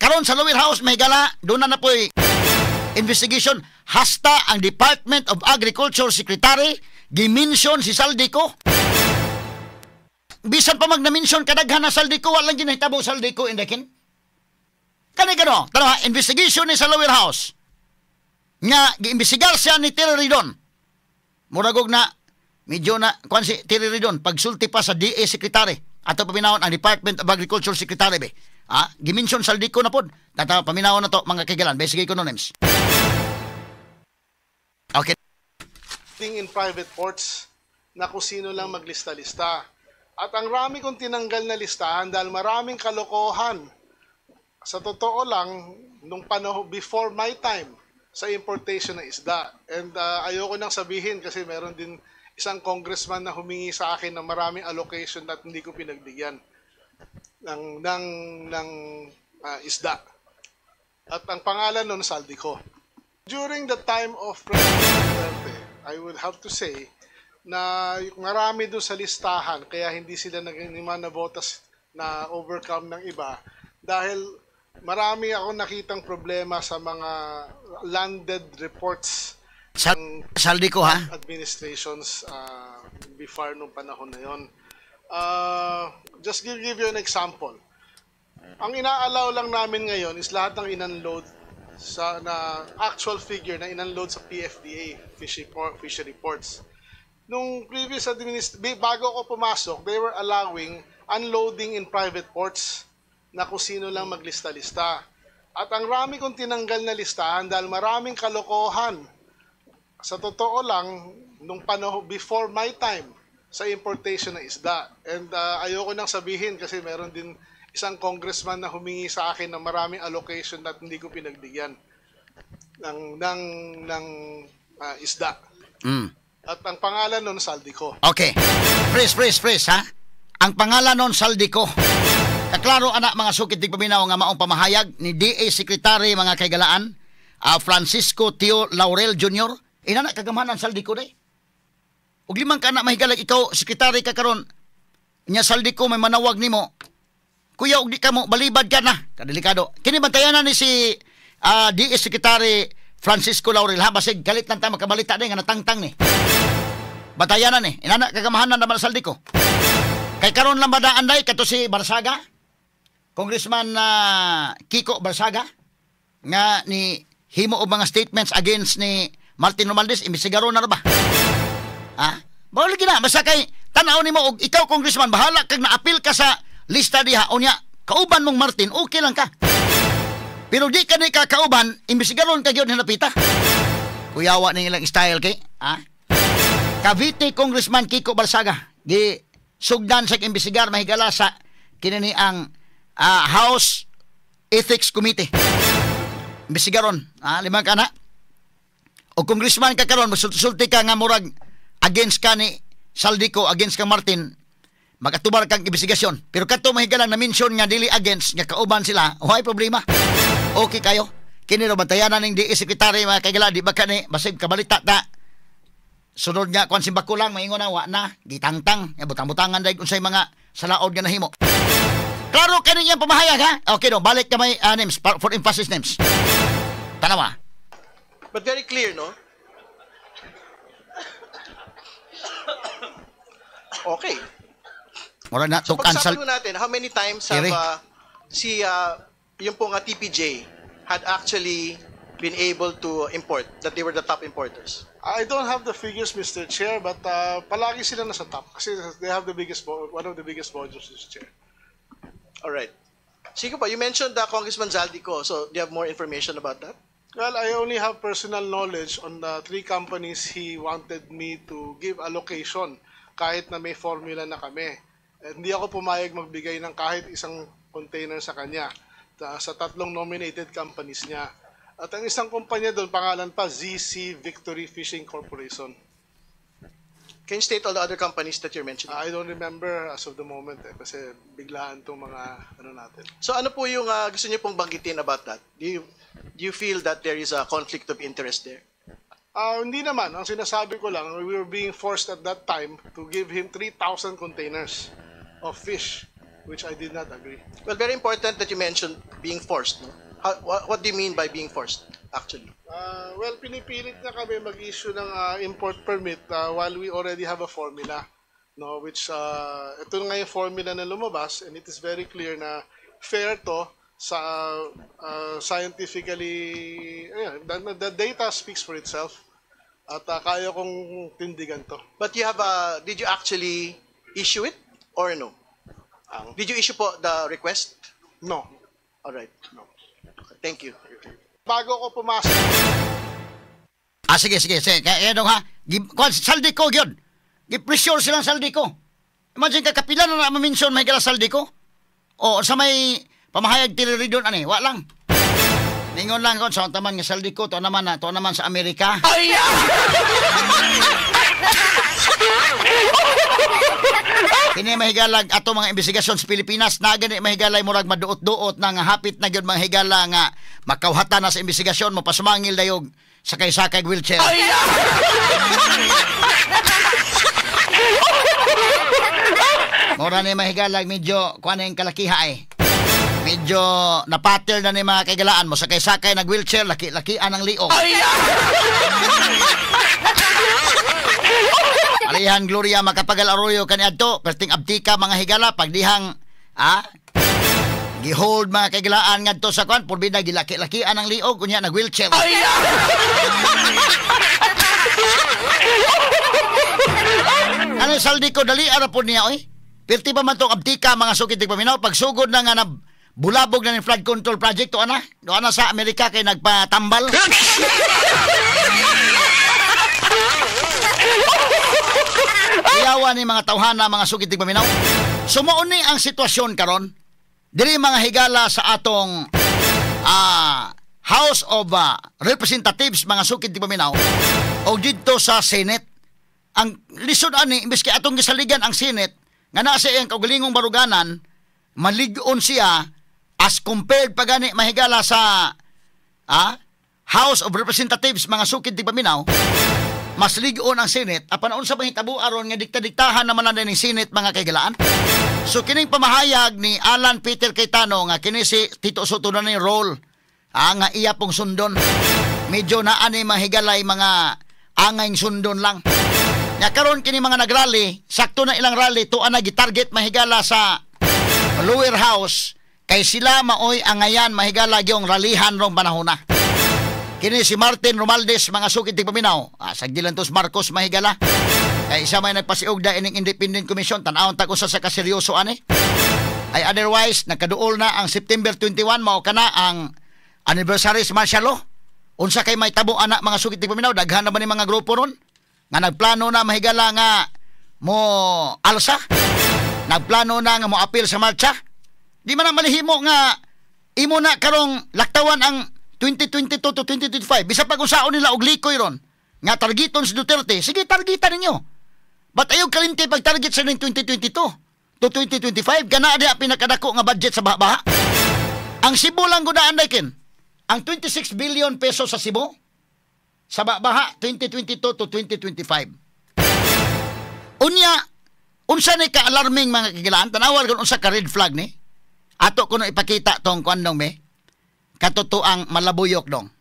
Karon sa lower house, may gala, doon na na po'y investigation. Hasta ang Department of Agriculture Secretary, gimension si Zaldy Co. Bisan pa mag na-mention kadaghan na Zaldy Co, walang ginahitabo Zaldy Co indakin. Kani kano, tanawa, investigation ni sa lower house. Nga, giimbestigar siya ni Terry Ridon. Muragog na, medyo na, kuan si Terry Ridon, pagsulti pa sa DA Secretary. Ato paminawon ang Department of Agriculture Secretary be. Ah, gimension Zaldy Co na pod. Tata paminawon na to, mga kaigalan. Basically ko no names. Okay. In private ports na kung sino lang maglista-lista. At ang rami kong tinanggal na listahan dahil maraming kalokohan. Sa totoo lang, nung panahon before my time sa importation ng isda. And ayoko nang sabihin kasi meron din isang congressman na humingi sa akin ng maraming allocation at hindi ko pinagbigyan ng isda. At ang pangalan nun, Zaldy Co. During the time of President Duterte, I would have to say na marami doon sa listahan kaya hindi sila naging Navotas na overcome ng iba dahil marami ako nakitang problema sa mga landed reports ng Zaldy Co ha. Administrations before nung panahon na yon. Just give you an example. Ang ina-allow lang namin ngayon is lahat ng in-unload sa na actual figure na in-unload sa PFDA fishery ports. Nung previous bago ako pumasok, they were allowing unloading in private ports na kung sino lang maglista-lista. At ang rami kong tinanggal na listahan dahil maraming kalokohan. Sa totoo lang, nung panahon before my time sa importation ng isda. And ayoko nang sabihin kasi meron din isang congressman na humingi sa akin ng maraming allocation at hindi ko pinagbigyan ng isda. At ang pangalan nun, Zaldy Co. Okay. Freeze, freeze, freeze, ha? Ang pangalan nun, Zaldy Co. Kaklaro, anak, mga sukit tigpaminaw, nga maong pamahayag ni DA Secretary, mga kaigalaan, Francisco Tio Laurel Jr. Inana kagamhanan Zaldy Co day. Ug limang ka na mahigalag ikaw, sekretary ka karon. Nya Zaldy Co may manawag nimo. Kuya, og di ka mo balibad ka na. Kadelikado. Kini bantayanan ni si DA Secretary Francisco Laurel ha, basig galit lang ta makabalita day nga natangtang ni. Batayanan ni. Inana kagamhanan naman Zaldy Co. Kay karon lang badaan day kato si Barsaga. Congressman Kiko Barsaga nga ni himo og mga statements against ni Martin Romualdez, imbestigaro na ra ba? Ha? Bawal lagi na basta kay tan-aw nimo og ikaw congressman, bahala kag naapil ka sa lista diha, unya kauban mong Martin, okay lang ka. Pero di ka ni kakauban, imbestigaron ka gyud hinapita. Kuyawa ning ilang style kay, ha? Cavite Congressman Kiko Barsaga gi sugdan sa imbestigar, mahigala, sa kini ni ang House Ethics Committee. Imbestigaron, ha, limang kana. O congressman ka karon, masulti ka nga murag against ka ni Zaldy Co, against ka Martin, magatubar kang investigasyon. Pero kato mahigalang na mention nga dili against, nga kauban sila, way problema. Okay kayo. Kini ro bantayanan ning DA Secretary, mga kaigala, di ba kani basig kabalita ta. Sunod nga kwan simbako lang maingon na wa na gitangtang, ya butang-butangan dahil unsay mga salaod nga nahimo. Klaro kani iyang pamahayag ha. Okay no, balik ka may names for emphasis names. Tanawa. But very clear, no? Okay. Mura na So tukan pag-usapan natin, how many times have Iri. Si yung pong TPJ had actually been able to import, that they were the top importers? I don't have the figures, Mr. Chair, but palagi sila nasa top kasi they have one of the biggest volumes, Mr. Chair. All right. Sige po, you mentioned Congressman Zaldy Co. So, do you have more information about that? Well, I only have personal knowledge on the three companies he wanted me to give allocation kahit na may formula na kami. Eh, hindi ako pumayag magbigay ng kahit isang container sa kanya sa tatlong nominated companies niya. At ang isang kumpanya doon, pangalan pa, ZC Victory Fishing Corporation. Can you state all the other companies that you're mentioning? I don't remember as of the moment eh, kasi biglaan tong mga ano natin. So ano po yung gusto niyo pong banggitin about that? Do you feel that there is a conflict of interest there? Ah, hindi naman. Ang sinasabi ko lang, we were being forced at that time to give him 3,000 containers of fish, which I did not agree. Well, very important that you mentioned being forced. No? What do you mean by being forced, actually? Well, pinipilit na kami mag-issue ng import permit while we already have a formula. No, which ito nga yung formula na lumabas and it is very clear na fair to sa scientifically, ayun, the data speaks for itself at kaya kong tindigan to. But did you actually issue it or no? Ang Did you issue po the request? No. All right. No. Thank you. Bago ko pumasok Ah, sige, sige, sige. Kaya dong ha, kuan, Zaldy Co yun. Gi-pressure silang Zaldy Co. Imagine ka, kapila na na ma-mention may gala Zaldy Co. O, sa may pamahayag tiriridon, ani, wa lang. Ningon lang kon sa taman nga Zaldy Co, to naman na, to naman sa Amerika. Kini mahigalag ato mga investigasyon sa Pilipinas na gani mahigalay murag maduot-duot na nga hapit na gyud mga higala nga makawhata na sa investigasyon mo pasumangil dayog sakay-sakay wheelchair. Mura ni mahigalag medyo kuan ang kalakiha ay. Medyo napattern na ni mga kaigalaan mo sakay-sakay nag wheelchair laki-lakian ang liog. Alihan Gloria Macapagal Arroyo kaniadto perting abtika mga higala pagdihang gihold mga kaigalaan ngadto sa kuan purbida gilaki-lakian ang liog unya nag wheelchair. Ano Zaldy Co dali ara pod niya oy. Perti pa man tong abtika mga sukit paminaw pagsugod na nga na bulabog na ni flood control project to ana do ana sa Amerika kay nagpatambal. Iyawa ni mga tawhana mga sukit paminaw. Sumuon ni ang sitwasyon karon diri mga higala sa atong House of Representatives mga sukit paminaw o didto sa Senate. Ang lisod ani imbes kay atong gisaligan ang Senate nga naa sa iyang kaugalingong baruganan malig-on siya as compared pa gani mahigala sa House of Representatives mga sukid di paminaw. Mas lig-on ang Senate apan unsa mahitabo aron nga dikta-diktahan naman na ning Senate mga kaigalaan. So kining pamahayag ni Alan Peter Cayetano nga kini si Tito Sotto na ni role nga iya pong sundon. Medyo naa ni mahigalay mga angay sundon lang. Nya karon kini mga nagrally, sakto na ilang rally tuan na gitarget mahigala sa lower house kay sila maoy angayan mahigala gyong rallyhan rong panahona. Kini si Martin Romualdez mga sukit ti paminaw. Sagdilan tos Marcos mahigala. Kay isa may nagpasiugda ining Independent Commission tan-awon tag usa sa kaseryoso ani. Ay otherwise nagkaduol na ang September 21 mao kana ang anniversary sa martial law. Unsa kay may tabo ana mga sukit ti paminaw, daghan na ba ni mga grupo ron nga nagplano na mahigala nga mo alsa, nagplano na nga mo apil sa marcha. Di man ang malihimo nga imo na karong laktawan ang 2022 to 2025. Bisa pag unsaon nila og likoy ron nga targeton si Duterte, sige targetan ninyo. But ayaw kalimti pag target sa 2022 to 2025 kana diha pinakadako nga budget sa baha-baha. Ang Cebu lang gudaan dayken. Ang 26 billion pesos sa Cebu sa baha 2022 to 2025. Unya, unsa ni ka-alarming mga kagilaan? Tanawal kung unsa ka red flag ni. Ato kuno ipakita tong kuan dong me. Katotoang Malabuyok dong.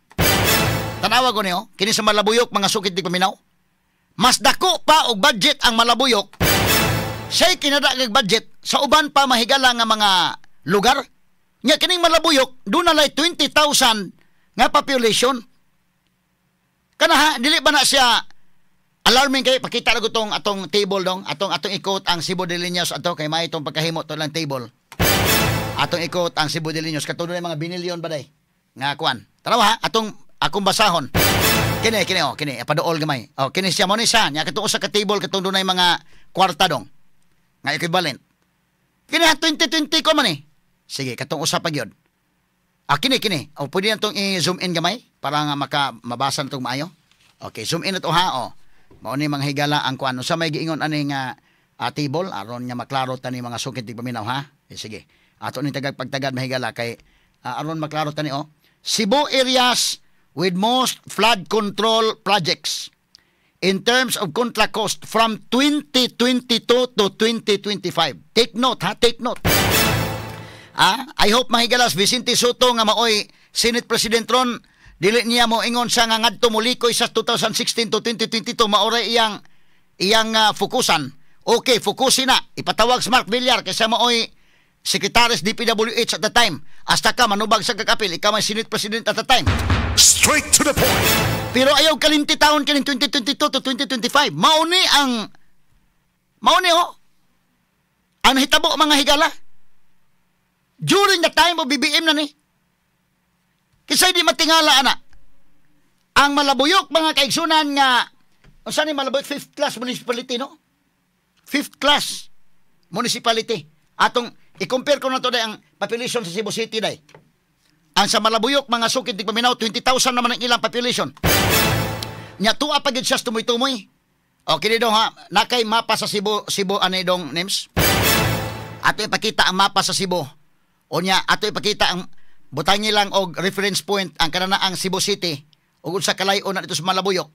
Tanawa ko niyo, kini sa Malabuyok mga sukit di paminaw. Mas dako pa og budget ang Malabuyok. Siya'y kinadagag budget sa uban pa mahigala nga mga lugar. Nya kining Malabuyok doon na lay 20,000 nga population. Kana ha, dili ba na siya alarming kay pakita ra gutong atong table dong, atong atong ikot ang Cebu de Liños ato kay may itong pagkahimo to lang table. Atong ikot ang Cebu de Liños katuno na mga binilyon ba day nga kuan. Tarawa ha, atong akong basahon. Kini kini oh, kini paduol gamay. Oh, kini siya mo ni siya nya katuo sa ka table katong dunay mga kwarta dong nga equivalent. Kini ha 2020 ko man eh. Sige, katong usa pa gyud. Ah, kini kini. O pwede na tong i-zoom in gamay para nga maka mabasa na tong maayo. Okay, zoom in na to ha. Oh. Mao ni mga higala ang kuan. Unsa may giingon ani nga table aron nga maklaro ta ni mga sukit di paminaw ha. Eh, sige. Ato ni tagag pagtagad mahigala kay aron maklaro ta ni oh. Cebu areas with most flood control projects in terms of contract cost from 2022 to 2025. Take note ha, take note. Ah, I hope, mga higala, si Vicente Sotto nga maoy Senate President ron, dili niya mo ingon siya nga ngadto molikoy sa 2016 to 2022, maoray iyang iyang fokusan. Okay, fokusin na. Ipatawag si Mark Villar kaysa maoy Secretary sa DPWH at the time. Hasta ka manubag sa kakapil, ikaw may Senate President at the time. Straight to the point. Pero ayaw kalimti taon kining 2022 to 2025. Mauni oh. Ang nahitabo, mga higala, during the time of BBM na ni. Kisay di matingala ana. Ang Malabuyok, mga kaigsunan, nga unsa ni Malabuyok, fifth class municipality, no? Fifth class municipality. Atong i-compare ko na to day ang population sa Cebu City day. Ang sa Malabuyok, mga sukid tigpaminaw, 20,000 naman ang ilang population. Nya tuwa pa gid siya sa tumoy-tumoy. Okay dong ha, nakay mapa sa Cebu, Cebu ani dong names. Ato ipakita ang mapa sa Cebu. O nya ato ipakita ang butangi lang og reference point ang kananaang Cebu City ug unsa kalayo na dito sa Malabuyok.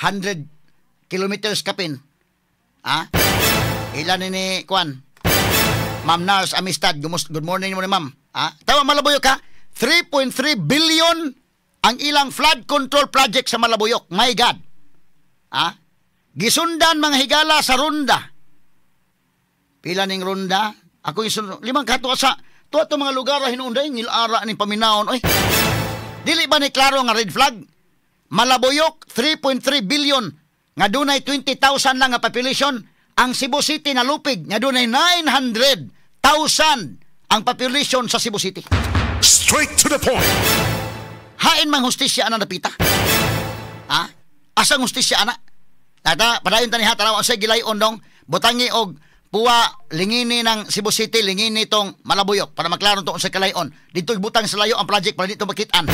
100 kilometers kapin. Ah? Ilan ni Kwan? Ma'am Nars Amistad, good morning mo ni ma'am. Ah? Tawa Malabuyok ha? 3.3 billion ang ilang flood control project sa Malabuyok. My God. Ah? Gisundan, mga higala, sa Ronda. Pila ning Ronda? Ako yung limang kato sa tuwa to mga lugar hinuon day ngilara ning paminawon oy. Dili ba ni klaro nga red flag? Malabuyok, 3.3 billion nga dunay 20,000 lang nga population. Ang Cebu City na lupig nga dunay 900,000 ang population sa Cebu City. Straight to the point. Hain mang hustisya ana napita. Ha? Asang hustisya ana? Tata, padayon tani ha, tanaw ang sa gilayon dong, butangi og puwa lingini ng Cebu City, lingini tong Malabuyok para maklaro to sa kalayon. Dito butang sa layo ang project para dito makitaan.